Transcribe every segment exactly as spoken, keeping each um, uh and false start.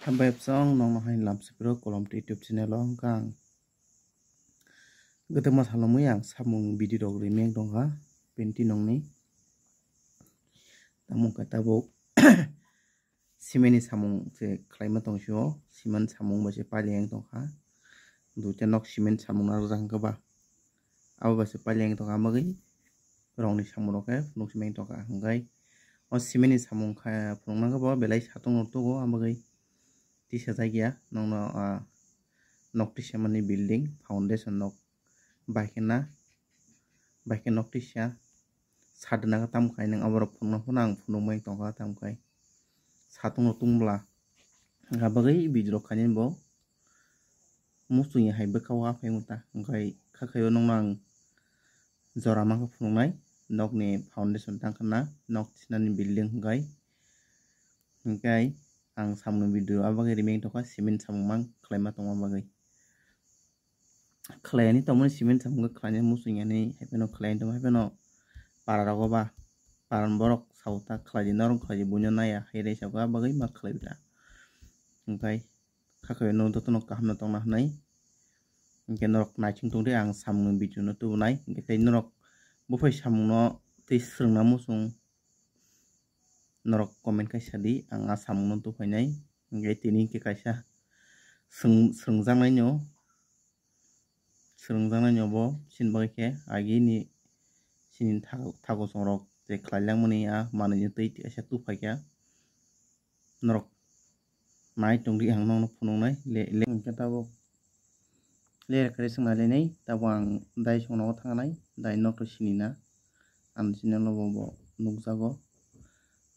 Bai bwsong nokno hai lamsipro kolom YouTube channel o hwnkha ang. Gwdwma salomwi ang samung video rok rimeng tongkha penti nokni. Tamo khe tabuk cement ni samung se khlaima tong sio, cement samung bai se paileng tongkha. Duita nok cement samung narwk jak hwnkhe ba. Abo bai se paileng tongkha, amo bagwi rongni samung rok khe phunuk simi tongkha. Hwnkhe o cement ni samung kha phunukna khe bo belai satung rok tugo, amo bagwi tisa jakya nokno, ah, nok tisa mani building foundation nok bai khe na, bai khe nok tisa sadina khe tamo khai nang abo rok phunukna phano ang phunukmani tongkha tamo khai satung rok tungla. Hwnkhe bagwi video rok khainani bo muchungya hai bwkha o aphai wngkha, hwnkhe kha khaio nokno ang jora mankha phunuknai, nokni foundation tangkhana, nok thinani building hwnkhe, hwnkhe ang samungni video a bagwi rimeng tongkha, cement samung mang khlaima tongma bagwi. Khlaini tongmani cement samung khlaini muchungya ni, hai phano khlaini tongma, hai phano para rogo ba, para borok sauta khlaidi, norok khlaidi, buino naiya, hai rei sauka bagwi ma khlai bwla. Hwnkhe kha khaio no jotono kaham no tongna hwnwi. Hwnkhe norok naising tongdi, ang samungni video no tubunai. Hwnkhe tei norok buphai samungno tei swrwngna muchung norok comment khai sadi, ang a samungno tubuphainai. Hwnkhe tini hwnkhe kaisa swrwng-, swrwngjaknaino, swrwngjaknaino bo chini bagwi khe agini chini tha-, thago songrok je khlai langmani a manwino tei kaisa tubuphaikha. Norok nai tongdi, ang nokno phunuknai le, le hwnkhe tabuk le kwrwi swngna lenai, tabuk ang dai song nogo thangnai, dai nokto sinina, ang chini nogo bo nukjago,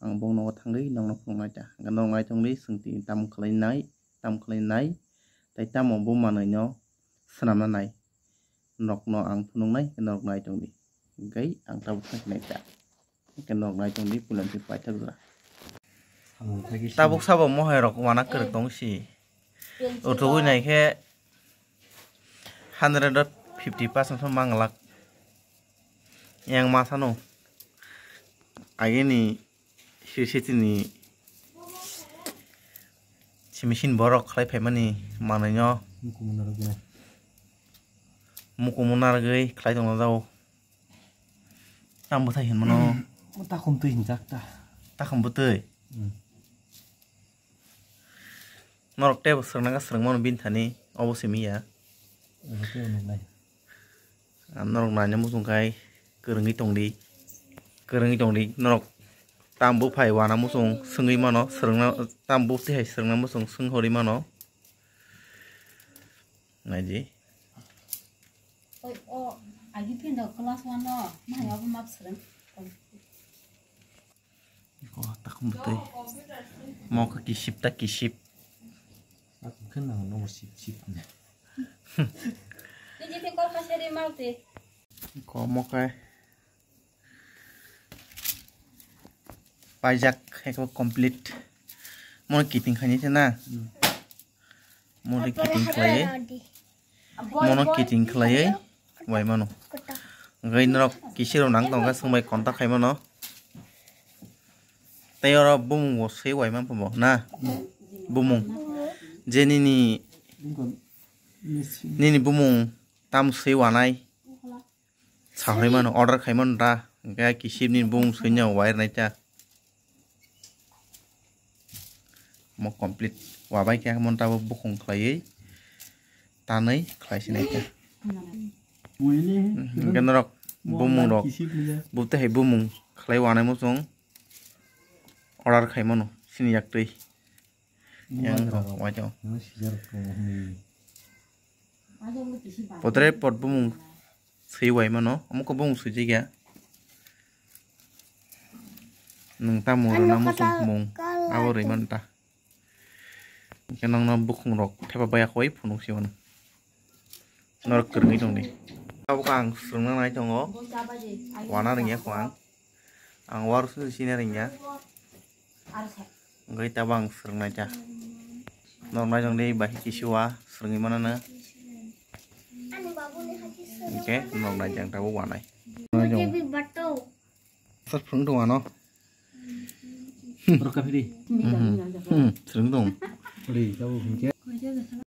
ang bo nogo thangwi nokno phunuknai ta, hwnkhe norok nai tongdi, swngdi tamo khlainai, tamo khlainai, tei tamo bo manwino swnamna nai. Norokno ang phunuknai, norok nai tongdi. Hwnkhe ang tabuk thangsinai ta. Hwnkhe norok nai tongdi, puila hwnkhe paithak jora. Tabuk sabo mohai rok wana kwrwk tong si. Utugwi nai khe hundred fifty percent manglak. Yang ma sano. Agini Sri Siti ni si machine borok khlai phaimani manwino mukumu narwgwi khlai tongna jao. Tam bwthai hinmano. Takhum twi hinjak ta. Takhum bwtwi. Norok tei bo swrwngna swrwngmano bini thani obo simi ya. Ang norok naina muchung khai kwrwngwi tongdi, kwrwngwi tongdi norok. Tam buphai wana muchung swngwi mano, swrwngna tam butwi hai swrwngna muchung swnghorwi mano. Naidi. Oi, o, agi pin do class one no, mahai abo map swrwng. Ko takhum bwtwi. Mo khe kisip ta kisip. Takhum khe nang no sip sip ne. Ni jiti kol khaseri mauti. Ko mo khe. Paijak ekho complete. Mo kiting khaini se na. Mo kiting khlaiwi. Mono kiting khlaiwi wai mano. Hwnkhe norok kisiro nang tongkha, swngbai contact khai mano. Tei oro bumung bo swi wai manpha bo na? Bumung. Je nini, nini bumung tam swi wanai. Sahoi mano, order khai mano da. Hwnkhe kisip nini bumung swi no wai rwnai ta. Mo complete wabai khe mon tabo bukhung khlaiwi tanwi khlai sinai khe. Hwnkhe norok bumung rok bubtwi hai bumung khlai wanai muchung order khai mano sini yaktwi. Yang rok waito. Potre pot bumung swi wai mano, omo khe bumung swijak ya. Nwng tamo rwna muchung mung abo rwi mano ta. Hwnkhe nokno bukhung rok thepa baiya khoi phunuk si mano. Norok kwrwngwi tongdi. Abo khe ang swrwngna nai tongo. Wana rwngya kho ang. Ang waru sini sini rwngya. Wngwi tabang swrwngnai ta. Norok naitongdi bai kisiwa swrwngwi manana. Hwnkhe norok naijak tabuk wanai. Sir phwrwng tong ano. Borok kaphiri. Hmm, swrwng tong. Ri, tabuk hinkhe.